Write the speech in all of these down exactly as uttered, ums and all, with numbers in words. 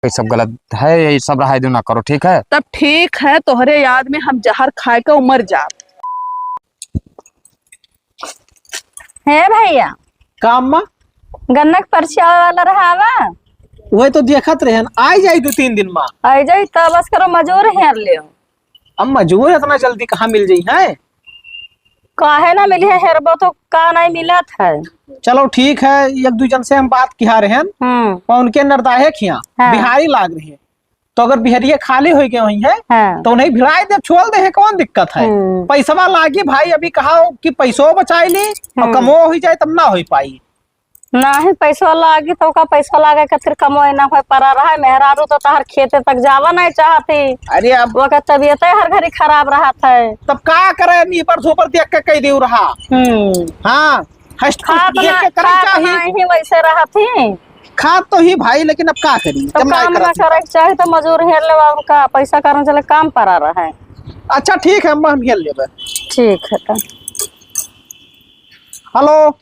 ये सब गलत है, ये सब रहाई दो, ना करो, ठीक है? तब ठीक है, तोहरे याद में हम जहर खाए के मर जाब। हे भैया। का अम्मा? गन्ना के पर्ची आवे वाला रहा बा। वही तो देखत रहेन, आई जाई दो तीन दिन में। आई जाई, तब बस करो, मजूर हेर लियो। अब मजूर इतना जल्दी कहाँ मिल जाई है? काहे ना मिली है, हेरबो तो का नहीं मिलत है। चलो ठीक है, एक दू जन से हम बात किहा रहेन, हम्म। और उनके नरदाहे खिया, हाँ। बिहारी लाग रहे हैं, तो अगर बिहरिया खाली हो गए हुई है, हाँ। तो उन्हें भिड़ाई दे, छोड़ दे है, कौन दिक्कत है? हम्म। पैसवा लागी भाई, अभी कहा हो कि पैसो बचाई ली और हम्म। कमो हो जाए, तब ना हो पाई। नाही पैसवा लागी तो का, पैसवा लागे खातिर कमो ना हो पड़ा रहा है। मेहरारू तो तहर खेते तक जावा नहीं चाहती। अरे अब ओकर तबीयत हर घड़ी खराब रहत है। तब का करे, नीपर धोपर देख के कह दियो रहा। हम्म। हाँ, हस्ट खात देख ना, के करे खात चाही। नहीं वैसे रहत ही। खात तो ही भाई, लेकिन अब का करी, तो जब ना काम ना करत। करे के चाही तो मजूर हेर लेवा, उनका पैसा कारण चले काम पड़ा रहे। अच्छा ठीक है अम्मा, हम हेर लेबे। ठीक है तो। हेलो।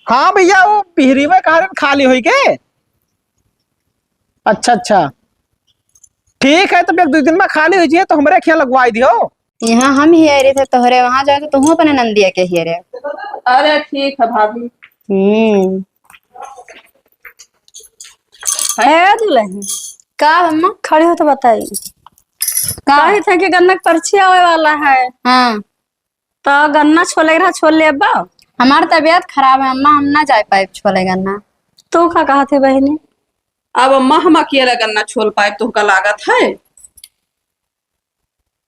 हाँ भैया, वो बिहरी में कहा खाली होई के? अच्छा, अच्छा, ठीक है, तब एक दो दिन में खाली हो जाए तो हमरे खिया लगवाई दियो। यहाँ हम हेरे थे तोहरे, वहाँ जाए तो तुहूँ अपने नंदिया के हेरे। अरे ठीक है भाभी। हम्म। है दुल्हन। का अम्मा? खड़ी हो तो बताई। का? कही थे कि गन्ना के पर्ची आवे वाला है। हाँ। तो गन्ना छोले रहा, छोल लेबा? हमार तबीयत खराब है अम्मा, हम ना जाए पाइब छोले गन्ना। तू का कहत है बहिनी? अब अम्मा हम अकेला गन्ना छोल पाइब, तोहका लागत है?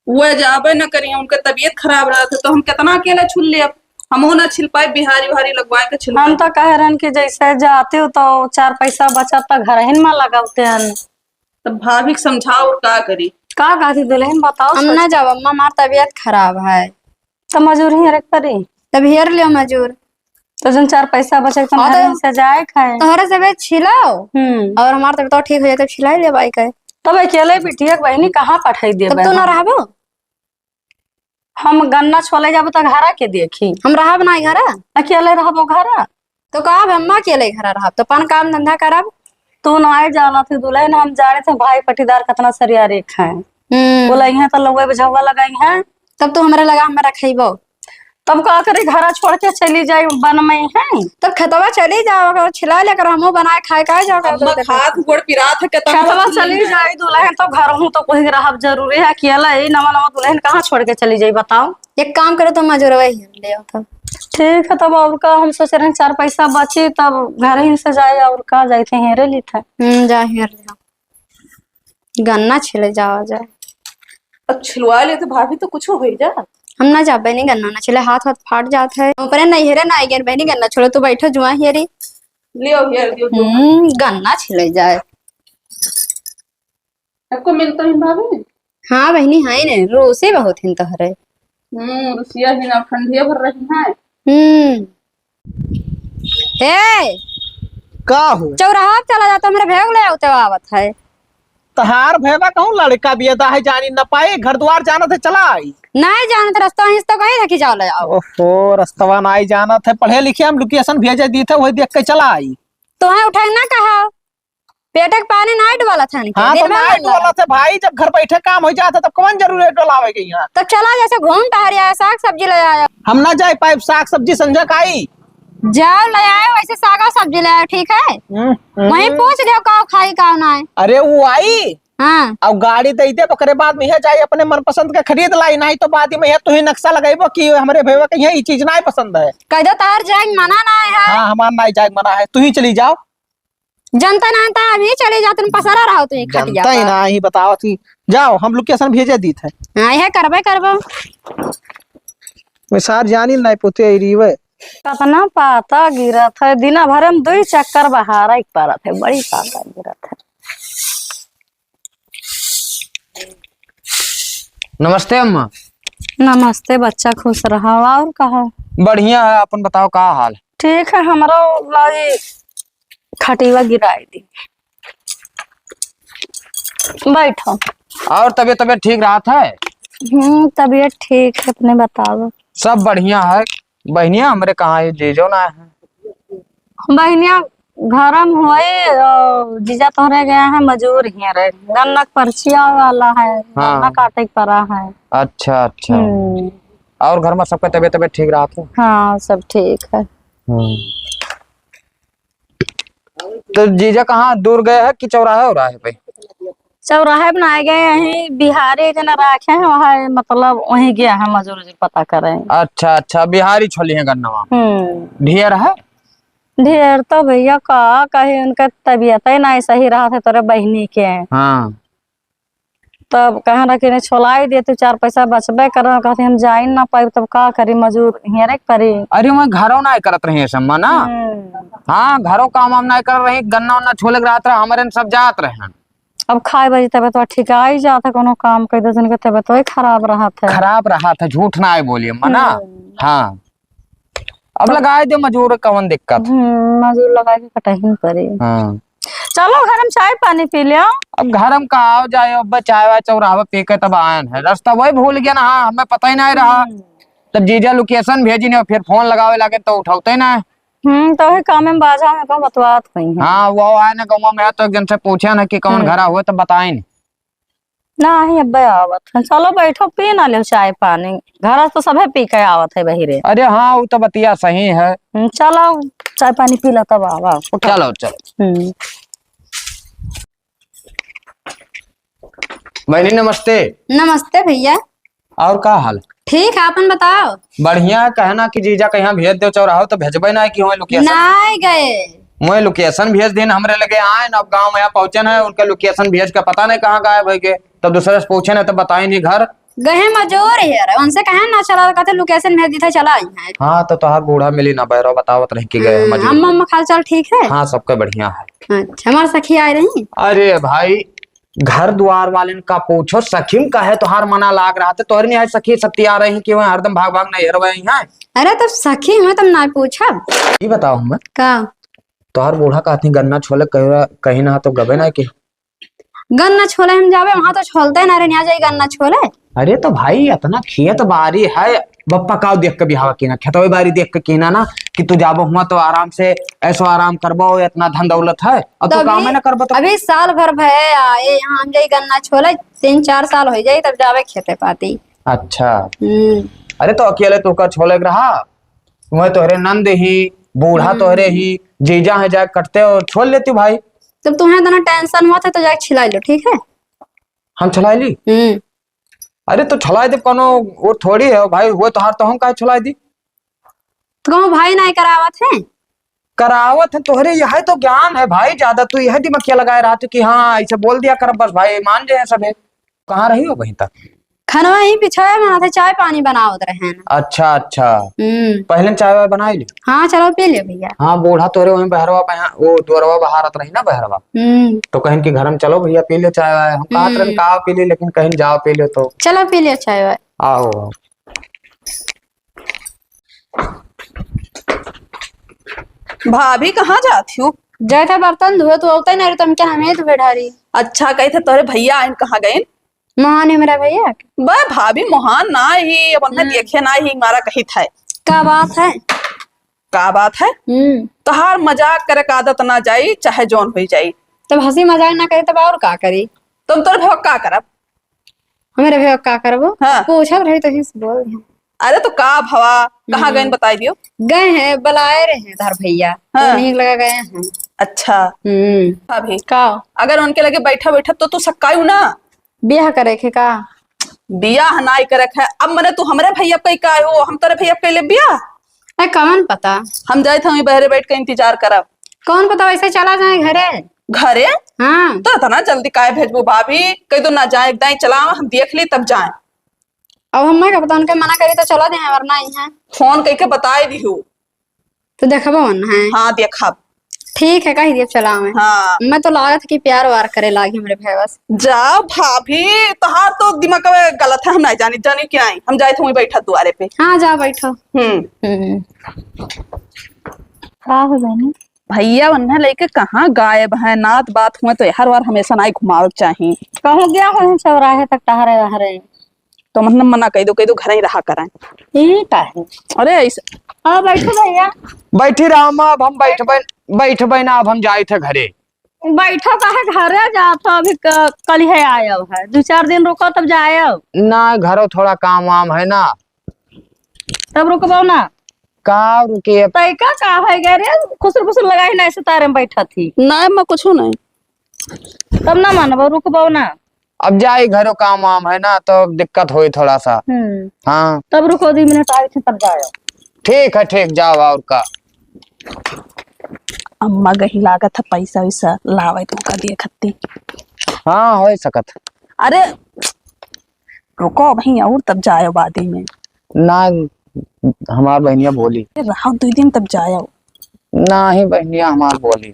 वो जाबे न करिए, उनका तबीयत खराब रहत है, तो हम कितना अकेला छुल लेब? हमहू ना छिल पाइब, बिहारी उहारी लगवाए के छिल हम पाइब। तो कह रहन कि जैसे जाते हो तो चार पैसा बचत तो घर ही में लगाते हैं। तब भाभी के समझाओ और का करी? का कहती दुल्हन, बताओ हम सोच ना के। जाब अम्मा, हमार तबीयत खराब है। तो मजूर ही रख पड़ी। तब हेर लियो मजूर। तो जन चार पैसा बचे तो हाँ, तो नहर से जाए खाए। तोहरे से बे छिलाओ। हम्म। और हमार तबीयत ठीक हो जाए तब छिलाई ले बाई के। तब अकेले बिटिया के बहिनी कहाँ पठाई देबे तब तू ना हम? रहबो? हम गन्ना छोले जाबो तो घरा के देखी? हम रहब ना घरा। अकेले रहबो घरा? तो का अब अम्मा अकेले घरा रहब? तो अपन काम धंधा करब। तू ना आए जाना थी दुल्हन, हम जाने थे भाई पटीदार कितना सरिया रेख है। हम्म। बोला यहाँ तो लउए बुझावा लगाई है। तब तू हमरे लगा हमरा रखेबो। तब का करी, घरा छोड़ के चली जाई बन में है। तब खेतवा चली जाओ, अगर छिला लेकर हमहू बनाए खाए, काहे जाओ अम्मा, करते खात करते। गोड़ पिरात है, केतना खेतवा छिल चली लेंगे। जाई दुल्हन, तो घर हूँ तो कोई रहब जरूरी है, अकेला ही नवा नवा दुल्हन कहाँ छोड़ के चली जाई बताओ? एक काम करो, तो मजूरवा ही ले आओ तब। ठीक है, तब और का, हम सोच रहे हैं चार पैसा बची तब घर ही से जाए, और का जाए थे हेरे ली थे। हम्म, जा हेर ले आओ। गन्ना छिले जावा जाए। अब छिलवा ले तो भाभी तो कुछ हो जा। हम ना जाबे नहीं गन्ना ना छिले, हाथ हाथ फाट जात है। ऊपरे नहीं हेरे ना आइगेन बहनी गन्ना छोड़ो, तू बैठो जुआ हेरी। लियो हेर दियो, दियो। हम्म, गन्ना छिले जाए। आपको मिलता है भाभी? हाँ बहनी, हाय ने, रूसी बहुत हिन तोहरे। हम्म, रुसिया ही ना, ठंडिया भर रही है। हम्म। ए! का हो? चौराहा पे चला जाता, हमरे भैया को ले आओ, तो आवत है। तहार भैया कहूँ लड़का बियादा है, जानी न पाए, घर द्वार जानत है, चला आई। नहीं जानत, रास्ता वहीं से तो कही था कि जाओ ले आओ। ओहो, रस्तवा नहीं जानत है, पढ़े लिखे हम location भेजे दी थे, वही देख के चला आई। तो है उठाए ना कहा। पेट के पानी नाई डोला था इनके, हाँ, दिन तो भर नाई लगा। डोला थे भाई, जब घर बैठे काम हो जाता तब कौन जरूरी है डोलावे के यहाँ? तब चला जैसे घूम टहर आया, साग सब्जी ले आया। हम ना जाए पाइब, साग सब्जी संझा खाई। जाओ ले आए, वैसे साग और सब्जी ले आए, ठीक है? हम्म, हम्म। वहीं पूछ लियो का खाई का ना है। अरे वो आई। हाँ। अब गाड़ी दे दे, ओकरे बाद में यहाँ जाए अपने मनपसंद के खरीद लाई, नहीं तो बाद में यहाँ तू ही नक्शा लगाइबो कि हमरे भैया के यहाँ ये चीज नहीं पसंद है। कह दो तार जाए मना ना है। हाँ, हमार नहीं जाए मना है, तू ही चली जाओ। जनता ना था, अभी चले जाते हैं, पसारा रहो तो एक खटिया जनता ही पर। ना ही बताओ थी। जाओ, हम location भेजे दी थे। हाँ, यह करबे करबो। मैं सार जानी नहीं पोते आई रही वे। कितना पाता गिरत है, दिन भर में दो ही चक्कर बहारा एक परत है, बड़ी पाता गिरत है। नमस्ते अम्मा। नमस्ते बच्चा, खुश रहो। और कहो? बढ़िया है, अपन बताओ का हाल? ठीक है, हमरो लाई खटिया गिराई दी। बैठो। और तबीयत, तबीयत ठीक रहत है? हम्म, तबीयत ठीक है, अपने बताओ। सब बढ़िया है। बहनिया हमरे कहाँ है, जीजो ना है। बहनिया घरम होई, अ, जीजा तोहरे गया है मजूर हियाँ रे। गन्ना के पर्ची आवे वाला है, हाँ। गन्ना काटे के परा है। अच्छा, अच्छा। हम्म। और घर में सबका तबीयत, तबीयत ठीक रहत है? हाँ, सब ठीक है। हम्म। तो जीजा कहाँ दूर गए हैं कि चौराहे उराहे पे? चौराहे पे ना गए, यहीं बिहारी एक जना रखे हैं, वहाँ मतलब वहीं गया है मजूर जी पता करें। अच्छा, अच्छा, बिहारी छोली है गन्नवा। हम्म। ढेर है? ढेर तो भैया का कही, उनका तबीयत ही नहीं सही रहा था तोरे बहिनी के। हाँ। तब कहाँ रखी ने छोलाई दे, तू चार पैसा बचबे कर, कहते हम जाइन ना पाइब, तब का करी, मजूर हियरे के परी। अरे, मैं घरों ना करत रही ऐसा मना। हम्म। हाँ, घरों काम हम ना कर रही, गन्ना उन्ना छोले के रहत रहे, हमारे सब जात रहे। अब खाए बजी तबे तो ठिकाई जात है, कोनो काम कर दे, जिनके तबे तो ही खराब रहत है। खराब रहत है, झूठ ना आए बोलिए मना। हम्म। हाँ। अब लगाए दे मजूर, कवन दिक्कत? हम्म, मजूर लगाए के कटही पड़ी। हाँ। चलो घर में चाय पानी पी लियो। अब घर में का आओ जाए, अब चाय वाय चौराहा पी के तब आयन है, रास्ता वही भूल गया ना। हाँ, हमें पता ही नहीं रहा। हम्म। तब जीजा location भेजी ने, फिर फोन लगावे लागे तो उठाते ना। हम्म, तो वही काम में बाजा में को बतवात हुई है। हाँ, वो आए ना गाँव में तो एक जन से पूछे ना कि कौन हम्म। घरा हुए तो बताए नहीं। नाही, अब्बे आवत है। चलो बैठो, पी ना लेव चाय पानी। घर से तो सभे पी के आवत है बहिरे। अरे हाँ, वो तो बतिया सही है। हम्म, चलो चाय पानी पी लो तब आवा, उठो। चलो, चलो। हम्म। बहनी नमस्ते। नमस्ते भैया। और का हाल? ठीक है, अपन बताओ। बढ़िया है, कहना कि जीजा कहाँ भेज दो चौराहो तो भेजबे ना कि वहीं location। नहीं गए। वहीं location भेज दिन हमरे लगे आए ना, अब गाँव में यहाँ पहुँचन है, उनके location भेज के पता नहीं कहाँ गायब हो गए, तब दूसरे से पूछे ना तो बताए नहीं घर। गए मजूर है यार, उनसे कहे ना चला, कहते location भेज दी था, चला आई है। हाँ, तो तोहार बूढ़ा मिली ना बैरो बतावत रही कि गए हम्म, मजूर। अम्मा अम्मा खाल चाल ठीक है? हाँ, सबके बढ़िया है। अच्छा, हमार सखी आए रही? अरे भाई, घर द्वार वालेन का पूछो, सखी में काहे तोहार मना लाग रहा था, तोहरे नहीं आए सखी सत्ती आ रही कि वह हरदम भाग भाग नहीं हरवाई है। अरे तब सखी में तुम ना पूछब। ये बताओ हमें। का? तोहार बूढ़ा कहती गन्ना छोले कह-, कहीं ना तो गबे ना कि। गन्ना छोले हम जाबे, वहाँ तो छोलते ना रे, नहीं आ जाए गन्ना छोले। अरे तो भाई इतना खेत बारी है, बप्पा काव देख के बिहावा कीना, खेतवे बारी देख के कीना ना, कि तू जाबो हुआ तो आराम से ऐसो आराम करबो, इतना धन दौलत है, और तू तभी काम ना करबो तो। अभी साल भर भये आए, यहाँ हम जाई गन्ना छोले, तीन चार साल हो जाई, तब जावे खेते पाती। अच्छा। हम्म। अरे तो अकेले तू का छोले के रहा, वह तोहरे नंद ही, बूढ़ा हम्म। तोहरे ही, जीजा है, जाके कटते और छोल लेती भाई। तब तुम्हें इतना tension मत है तो जाके छिलाई लो, ठीक है? हम छुलाई ली? हम्म। अरे तो छुलाई दे, कोनो वो थोड़ी है भाई, वो तोहार तो हम काहे छुलाई दी? तो कहूँ भाई नहीं करावत है? करावत है तोहरे, यह तो ज्ञान है भाई, ज्यादा तू यह दिमाग क्या लगाए रहा तू कि हाँ ऐसे बोल दिया कर बस भाई मान जाए सभे। कहाँ रही हो वहीं तक? खनवा ही पिछाया बना था, चाय पानी बनावत रहे हैं। अच्छा, अच्छा। हम्म। पहले चाय वाय बनाई ली? हाँ, चलो पी ले भैया। हाँ, बूढ़ा तोरे वहीं बहरवा बहा-, वो दुअरवा बहारत रही ना बहरवा। हम्म। तो कहन कि घर में चलो भैया पी ले चाय वाय। हम कहत हम्म। रहन का पी ले, लेकिन कहन जाओ पी ले तो। चलो पी ले चाय वाय। आओ। भाभी कहाँ जात हो? जाए थे बर्तन धोए, तू औते नहीं रहे, तुम क्या हमें धोए ढारी। अच्छा, कहे थे तोरे भैया आइन, कहाँ गए? मोहन है मेरा भैया। बे भाभी, मोहन ना ही, अब उन्हें हम्म। देखे ना ही, मारा कही था। का बात है? का बात है? हम्म। तोहार मजाक करे का आदत ना जाई, चाहे जौन होई जाई। तब हंसी मजाक ना करे, तब और का करी? तुम तोर भैया का करब? हमारे भैया का करबो? हाँ। पूछत रही तो ही से बोल दे। अरे तो का भवा, कहाँ हम्म। गए बताई दियो। गए हैं, बुलाए रहे हैं तार भैया। हाँ। तो नीक लगा गए हैं। अच्छा। हम्म। भाभी। का? अगर उनके लगे बैठा बैठा तो तू सक्कायू ना? बियाह करे के का? बियाह नाई करे के है। अब मने तू हमरे भैया पे का हो, हम तोरे भैया पे ले बियाह? ए, कौन पता? हम जाए थे वहीं बहरे बैठ के इंतजार करब। कौन पता वैसे चला जाए घरे। घरे? हाँ। तो इतना जल्दी काहे भेजबू भाभी? कह दो ना जाए, एक दाई चलाओ, हम देख ली तब जाए। अब हमें का पता, उनके मना करी तो चला जाए, वरना ही है। फोन कह के बताए दिहू। तो देखबो न है। हाँ, देखब। ठीक है, कही दिए चलावे। हाँ। मैं तो लागत कि प्यार वार करे लागी हमरे भैया से। जा भाभी, तोहार तो दिमाग में गलत है, हम नहीं जानी, जानी क्या है। हम जाए थे वहीं बैठा दुआरे पे। हाँ, जा बैठो। हम्म। हम्म। का हो जानी? भैया उन्हें लेके कहाँ गायब है? नात बात हुए तो हर बार हमेशा ना ही घुमावे के चाही। कहूँ गया हो चौराहे तक टहरे वहरे। तो मतलब मना कह दो, कह दो घर ही रहा करें। ई का है? अरे ऐसे। हाँ, बैठो भैया। बैठी रहो माँ, अब हम बैठबे। बैठबे ना, अब हम जाइत है घरे। बैठो काहे, घरे जात हो, अभी क-, कल है आयो है, दो चार दिन रुको तब जायो। ना, घरो थोड़ा काम वाम है ना। तब रुकबो ना। का रुकी अब? तैका का है गे रे, खुसर फुसर लगाई ना, ऐसे तारे में बैठा थी। ना, मैं कुछ नहीं। तब ना मानबो, रुकबो ना। अब जाई, घरो काम वाम है ना, तो दिक्कत होई थोड़ा सा। हम्म। हाँ। तब रुको, दो मिनट आए थे, तब जाओ। ठीक है, ठीक, जाओ, और का। अम्मा गही लागत है, पैसा वैसा लावे तो का दिए खत्ती। हाँ, हो सकत। अरे, रुको भाई, और तब जाओ बादी में। ना, हमार बहनिया बोली। ए, रहो दो दिन तब जायो। नाही बहनिया हमार बोली।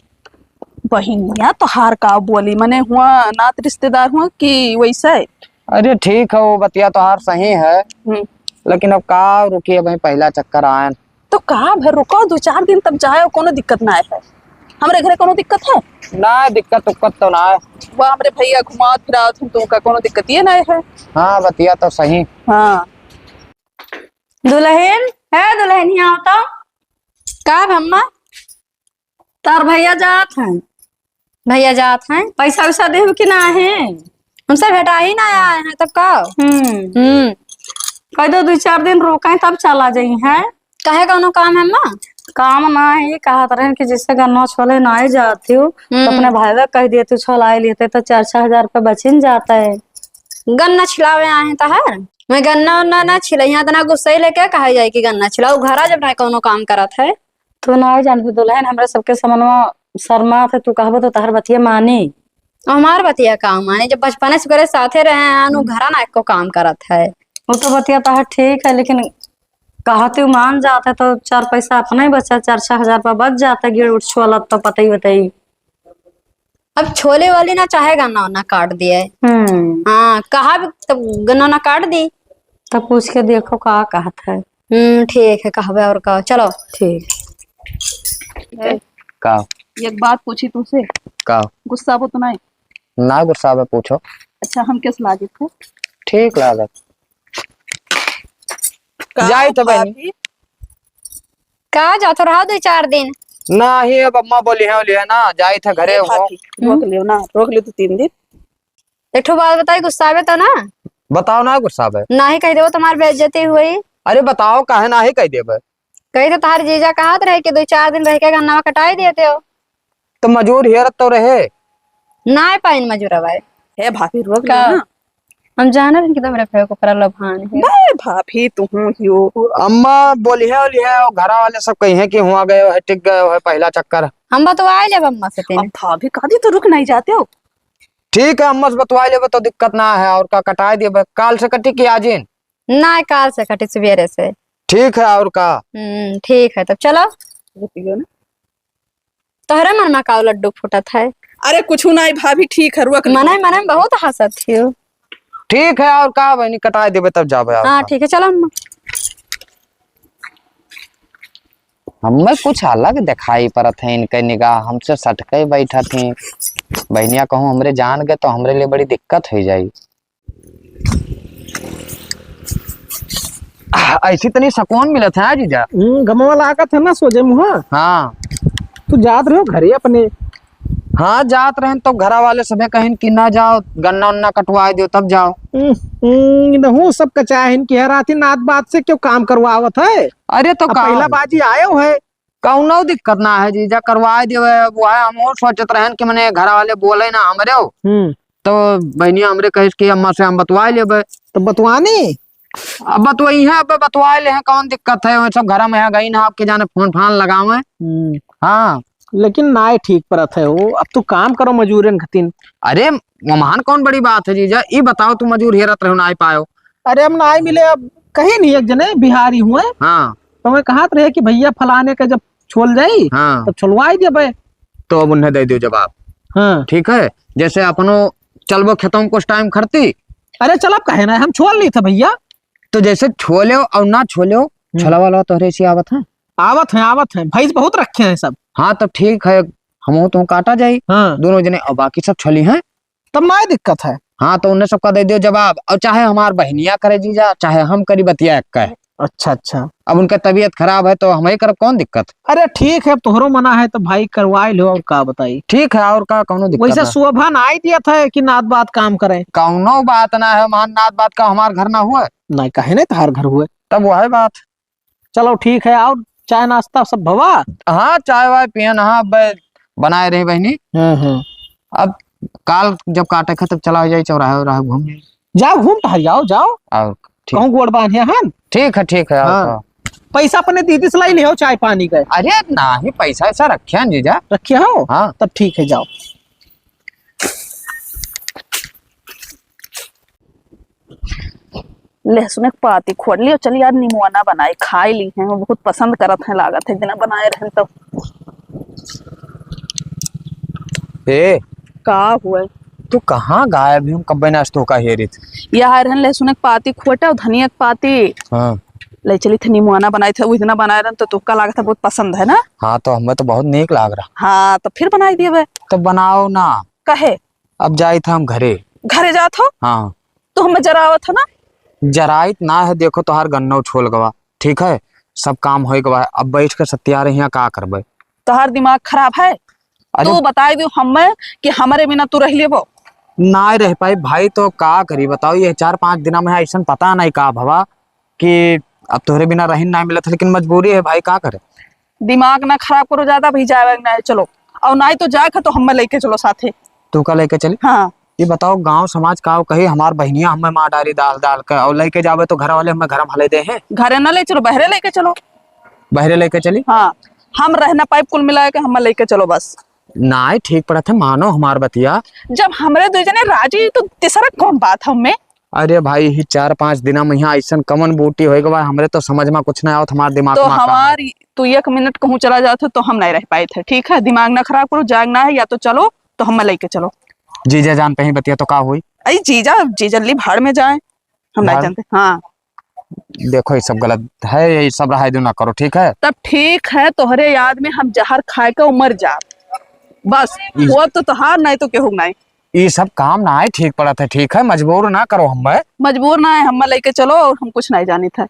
बहनिया तोहार का बोली, मने हुआ नात रिश्तेदार हुआ कि वैसे? अरे ठीक है, वो बतिया तोहार सही है, हम्म। लेकिन अब का रुकी, अब पहला चक्कर आयन। तो का भर रुको, दो चार दिन तब जायो, कोनो दिक्कत ना है। हमरे घरे कोनो दिक्कत है? ना, दिक्कत उक्कत तो ना है। वह हमरे भैया घुमात फिरात हैं, तो का कोनो दिक्कत ये ना है। हाँ, बतिया तो सही। हाँ। दुलहिन, हे दुलहिन, हियाँ आओ तो। का भम्मा? तार भैया जात हैं। भैया जात हैं? पैसा वैसा देहु कि नाहीं? हमसे भेटा ही ना आए हैं, तब का? हम्म। हम्म। कह दो, दो चार दिन रुके, तब चला जाई हैं। काहे, कौनो काम है अम्मा? काम ना है, ये कहत रहेन कि जैसे गन्ना छोले नाहीं जात हो, तो हम्म। अपने भाई का कह दिए, तू छोलाए लेते तो चार छह हजार रुपये बचिन जाता है। गन्ना छिलावे आए हैं तहार? मैं गन्ना उन्ना ना छिलई, यहाँ इतना गुस्सा ही लेके कहा जाए कि गन्ना छिलाओ, घरा जब ना कौनो काम करत है। तू ना जान दुलहिन, हमरे सबके समनवा शर्मा थे, तू कहबो तो तहर बतिया मानी। हमार बतिया का मानी, जब बचपने से करे साथे रहे हैं, अनु घरा ना एको काम करत है। वो तो बतिया तहर ठीक है, लेकिन कहते मान जाते तो चार पैसा अपना ही बचा, चार छह हजार रुपया बच जाता, गिड़ उठ छोलत तो पता ही बताई। अब छोले वाली ना चाहे गन्ना उन्ना काट दिए। हम्म। हाँ, कहा भी तब गन्ना उन्ना काट दी। तब पूछ के देखो का कहत है। हम्म, ठीक है, कहबे और का, चलो। ठीक। ए, का? एक बात पूछी तुमसे। का? गुस्सा वो तो नहीं? ना गुस्सा बे, पूछो। अच्छा, हम कैसे लागत है? ठीक लागत। का जाई तो बहनी। भाभी? का जात रहा दो चार दिन? नाही, अब अम्मा बोली है, बोली है ना, जाई थे घरे ए हो। भाभी, रोक हम्म। लियो ना, रोक लियो तो तीन दिन। एक ठो बात बताई, गुस्साबे तो ना? बताओ ना, गुस्साबे। नाही कह देबो, तुम्हार बेइज्जती हुई। अरे बताओ, काहे नाही कह देबे? कही तो तार जीजा कहत रहे कि दो चार दिन रह के गन्ना कटाई देते हो। तो मजूर हेरत तो रहे। ना पाइन मजूर भाई। हे भाभी, रोक का? लो ना। हम जाने रहे कि तुम्हारे फेंक ऊपर लभान है। बे भाभी, तू हूँ हियो। अम्मा बोली है, बोली है, वो घरा वाले सब कही है कि हुआ गए है, टिक गए है पहला चक्कर। हम बतवाए लेब अम्मा से तेने। अब भाभी, कभी तो रुक नहीं जाते हो। ठीक है, अम्मा से बतवाए लेबे तो दिक्कत ना है, और का कटाए देबे, काल से कटी कि आजिन? ना, काल से कटी, सवेरे से। ठीक है, और का? हम्म, ठीक है, तब चलो। रुकियो ना। तोहरे मन में का लड्डू फूटत है? अरे, कुछ नहीं भाभी, ठीक है, रुक लो। मने, मने में बहुत हंसत हियो। ठीक है, और का बहनी, कटाए देबे तब जाबे, और हाँ, का? ठीक है, चलो अम्मा। हमें कुछ अलग दिखाई पड़त है, इनके निगाह हमसे सटके बैठत हैं। बहनिया कहूँ हमरे जान गए तो हमरे लिए बड़ी दिक्कत हो जाई। ऐसी तनी सकून मिलत है जीजा। हम्म, गमवा लागत है ना सोझे मुहा। हाँ। तू जात रहो घरे अपने। हाँ, जात रहन तो घरा वाले सभे कहिन कि ना जाओ, गन्ना उन्ना कटवाए दियो तब जाओ। हम्म, हम्म, इनहू सब कचाहिन कि हर आथी नात बात से क्यों काम करवावत है। अरे तो अब का पहला है? बाजी आयो है। कौनो दिक्कत ना है जीजा, करवाए देवे। अब वह हम और सोचत रहन कि मने घरा वाले बोले ना हमरे हो। हम्म। तो बहनिया हमरे कहिस कि अम्मा से हम बतवाए लेबे। तो बतवानी? अब बतवाई है, अब बतवाए ले हैं, कौन दिक्कत है? वो सब घरा में है, गई ना आपके जाने फोन फान लगावे। हम्म। हाँ। लेकिन नाय ठीक परत है वो, अब तू काम करो मजूरन खतिन। अरे, वमान कौन बड़ी बात है जीजा, ई बताओ तू मजूर हेरत रहो ना आए पायो। अरे, हम ना आए मिले, अब कहीं नहीं, एक जने बिहारी हुए। हाँ। तो मैं कहत रहे कि भैया फलाने के जब छोल जाई, हाँ। तब छोलवाई देबे। तो अब उन्हें दे दियो जवाब। हाँ। ठीक है, जैसे अपनो चलबो खेतों में कुछ टाइम खरती। अरे चलब काहे ना, हम छोल ली थे भैया। तो जैसे छोले और ना छोले, हम्म। छोला वाला तोहरे से आवत है? आवत है, आवत है, भैंस बहुत रखे हैं सब। हाँ, तब ठीक है, हम तो काटा जाई। हाँ। दोनों जने, और बाकी सब छोली हैं। तब ना दिक्कत है। हाँ, तो उन्हें सबका दे दियो जवाब, और चाहे हमार बहनिया करे जीजा, चाहे हम करी बतिया एक कहे। अच्छा, अच्छा। अब उनका तबीयत खराब है तो हमही करब, कौन दिक्कत? अरे ठीक है, अब तोहरो मना है तो भाई करवाइ लो, और का बताई। ठीक है, और का, कौनो दिक्कत वैसे ना। शोभा नाहीं दियत है कि नात बात काम करे। कौनो बात ना है, मान नात बात का हमार घर ना हुआ। नहीं, काहे नहीं तोहार घर हुआ? तब वह बात। चलो ठीक है, और चाय नाश्ता सब भवा? हाँ, चाय वाय पियन, हाँ, अब बनाए रही बहिनी। हम्म, हम्म। अब काल जब काटे क है, तब चला जाई चौराहे उराहे घूम। जाओ, घूम टहर जाओ, जाओ। और ठीक। कहूँ गोड़ बांधे हन। ठीक है, ठीक है, और हाँ। का? पैसा अपने दीदी से लाई लिहो चाय पानी का। अरे नाही, पैसा ऐसा रखे हैं जीजा। रखे हो? हाँ। तब ठीक है, जाओ। लहसुन एक पाती खोड़ लियो, चल यार, निमोना बनाई, खाई ली हैं, वो बहुत पसंद करत हैं, लागत है, एक दिना बनाए रहन तो। ए, का हुआ? तू कहाँ गायब है? हम कब्बे नाच तो का हेरित। यार, रहन लहसुन एक पाती खोटा और धनिया एक पाती। हाँ। ले चली थे, निमोना बनाई थे, वो इतना बनाए रहन तो तुक्का लागत है, बहुत पसंद है ना? हाँ, तो हमें तो बहुत नीक लाग रहा। हाँ, तो फिर बनाई दिए बे। तो बनाओ ना। कहे? अब जाइत हम घरे। घरे जात हो? हाँ। तो हमें जरावत हो ना? जराइत ना है, देखो तोहार गन्नौ छोल गवा, ठीक है, सब काम होई गवा है, अब बैठ के सत्यारे हियाँ का करबे? तोहार दिमाग खराब है? अरे तू बताई दियो हमें कि हमरे बिना तू रह लेबो? ना रह पाई भाई, तो का करी बताओ, ये चार पाँच दिना में ऐसन पता नहीं का भवा कि अब तोहरे बिना रहिन ना मिलत है, लेकिन मजबूरी है भाई, का करे? दिमाग ना खराब करो ज्यादा भाई, जाए ना चलो, और ना ही तो जाए तो हमें लेके चलो साथे। तू का लेके चली? हाँ। ये बताओ, गांव समाज का कही, हमार बहिनिया हमें मार डारी डाल डाल के, और लेके जावे तो घर वाले हमें घर में हले दे हैं। घरे ना ले चलो, बहरे लेके चलो। बहरे लेके चली? हाँ, हम रह ना पाइब कुल मिला के, हमें लेके चलो बस। नाय, ठीक पड़त है, मानो हमार बतिया। जब हमरे दो जने राजी, तो तीसरा कौन बात है हमें? अरे भाई, ही चार पाँच दिना में यहाँ ऐसन कमन बूटी होए के बाद हमरे तो समझ में कुछ ना आवत, हमार दिमाग तो में का है। हमार, तू एक मिनट कहूँ चला जात हो तो हम नहीं रह पाए थे, ठीक है? दिमाग ना खराब करो, जाग ना है, या तो चलो तो हमें लेके चलो। जीजा जान पे ही बतिया तो का हुई? अरे जीजा, जीजा ली भाड़ में जाए, हम नहीं भाड़? जानते। हाँ। देखो, ये सब गलत है, ये सब रहाई दो ना करो, ठीक है? तब ठीक है, तोहरे याद में हम जहर खाए के मर जा। बस, ई वो तो तोहार नहीं तो केहू नहीं। ई सब काम ना है, ठीक पड़त है, ठीक है? मजबूर ना करो हमें। मजबूर ना है, हमें लेके चलो और हम कुछ नहीं जानित है।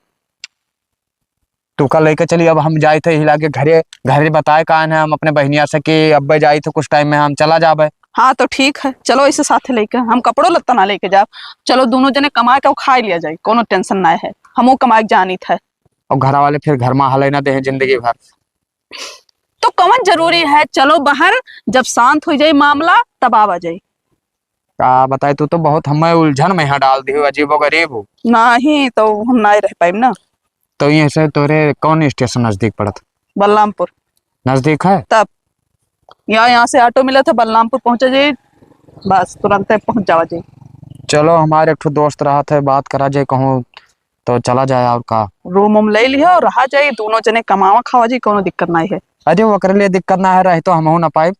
तू का लेके चली, अब हम जाए थे हिला के घरे, घरे बताए कान है हम अपने बहनिया से कि अब्बे जाए थे, कुछ टाइम में हम चला जाबे। हाँ, तो ठीक है, चलो इसे साथे लेके, हम कपड़ो लत्ता ना लेके जाब। चलो, दोनों जने कमाए के खाए लिया जाए, कोनो टेंशन ना है, हमो कमाए के जानित है। और घर वाले फिर घर में हले ना दे हैं जिंदगी भर। तो कौन जरूरी है, चलो बाहर, जब शांत हो जाए मामला तब आवा जाए। का बताए, तू तो बहुत हमें उलझन में यहाँ डाल दी हो, अजीबो गरीब हो। नहीं, तो हम ना रह पाइब ना। तो यहाँ से तोरे कौन स्टेशन नजदीक पड़त? बलरामपुर। नजदीक है? तब यहाँ, यहाँ से ऑटो मिला था, बलरामपुर पहुँचा जाए, बस तुरंत पहुँच जावा जाए। चलो, हमारे एक ठो दोस्त रहा था, बात करा जाए कहूँ तो चला जाए, और का? रूम वूम ले लियो, रहा जाए, दोनों जने कमावा खावा जाए, कोनो दिक्कत नहीं है। अरे, ओकरे लिए दिक्कत ना है, रहे तो हमहू ना पाइब।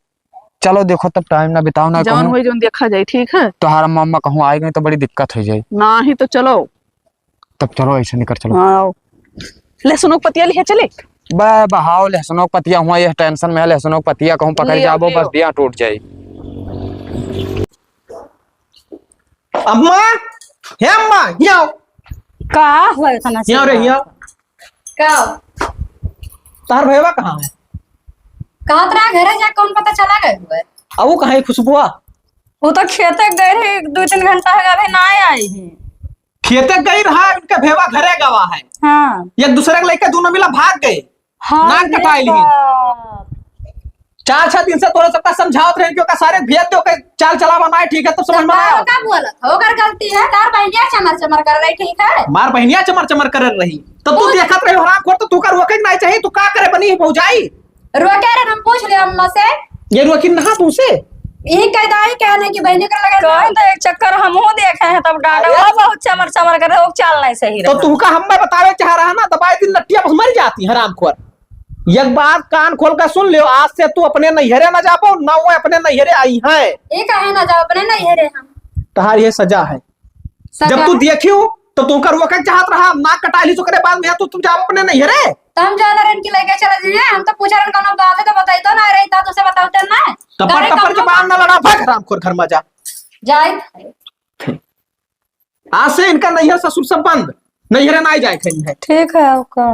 चलो, देखो, तब टाइम ना बिताओ ना जौन कहूँ। होई, जौन देखा जाए, ठीक है? तोहार अम्मा, अम्मा कहूँ आए गए तो बड़ी दिक्कत हो जाए। ना ही तो चलो। तब चलो, ऐसे निकल चलो। हाँ, आओ। लहसुनो के पतिया लिहे चले? बे, बहाओ, लहसुनो के पतिया हुआ, ये टेंशन में है, लहसुनो के पतिया कहूँ पकड़ लियो, जाबो, लियो। बस दिया टूट जाए। अम्मा, हे अम्मा, हियाँ आओ। का हुआ इतना हियाँ रे, चिल्ला? हियाँ। का? तार भैया कहाँ है? कहाँ तोरा घरे जा, कौन पता चला गए हुए? अब वो कहाँ है खुशबुआ? वो तो खेते गए रहे, दो तीन घंटा हो गया, अभी ना आए हैं। खेते गई रहा, उनके भेवा घरे गवा है। हाँ। एक दूसरे के लेके दोनों मिला भाग गए। हाँ, नाक कटाई ली। बाप। चार छह दिन से तोरा सबका समझावत रहे कि ओका सारे भेज दे, ओके चाल चलावा ना है, ठीक है, तो समझ में ना आया। का बोलत हो? ओकर गलती है, तार बहनिया चमर चमर कर रही, ठीक है? मार बहनिया चमर चमर कर रही, तो तू तू देखत रहे हरामखोर, तो तू का रोके के नहीं चाहिए, तू का करे बनी है भौजाई? रोके रे, हम पूछ ले अम्मा से। ये रोकी ना तुमसे। यही कहता है क्या नहीं कि बहनी कर लगा कौन तो एक चक्कर हमहू देखे हैं, तब डांडा अरे। वो बहुत चमर चमर कर रहे, वो चाल नहीं सही तो रहा। तुमका हम मैं बतावे चाह रहा ना, दबाई दिन लट्टिया बस मर जाती हरामखोर। एक बात कान खोल कर सुन लियो, आज से तू अपने नैहरे ना जा पाओ, ना वो अपने नैहरे आई है। ये काहे ना जाओ अपने नैहरे हम? तहार ये सजा है। सजा जब तू है? देखी हो, तो तू कर वो कह चाहत रहा, नाक कटा ली, ओकरे बाद में तू, तू जा अपने नैहरे। तो हम जाना रहन की लेके चला जाइए, हम तो पूछा रहन कोनो बात है तो बताई तो ना रही, तो तुझसे बताओ तेरे ना। टपर टपर जबान ना लड़ा, भाग हरामखोर घर में जा। जाए। आज से इनका नैहर ससुर सब बंद। नैहरे नाई जाए खई है। ठीक है, आपका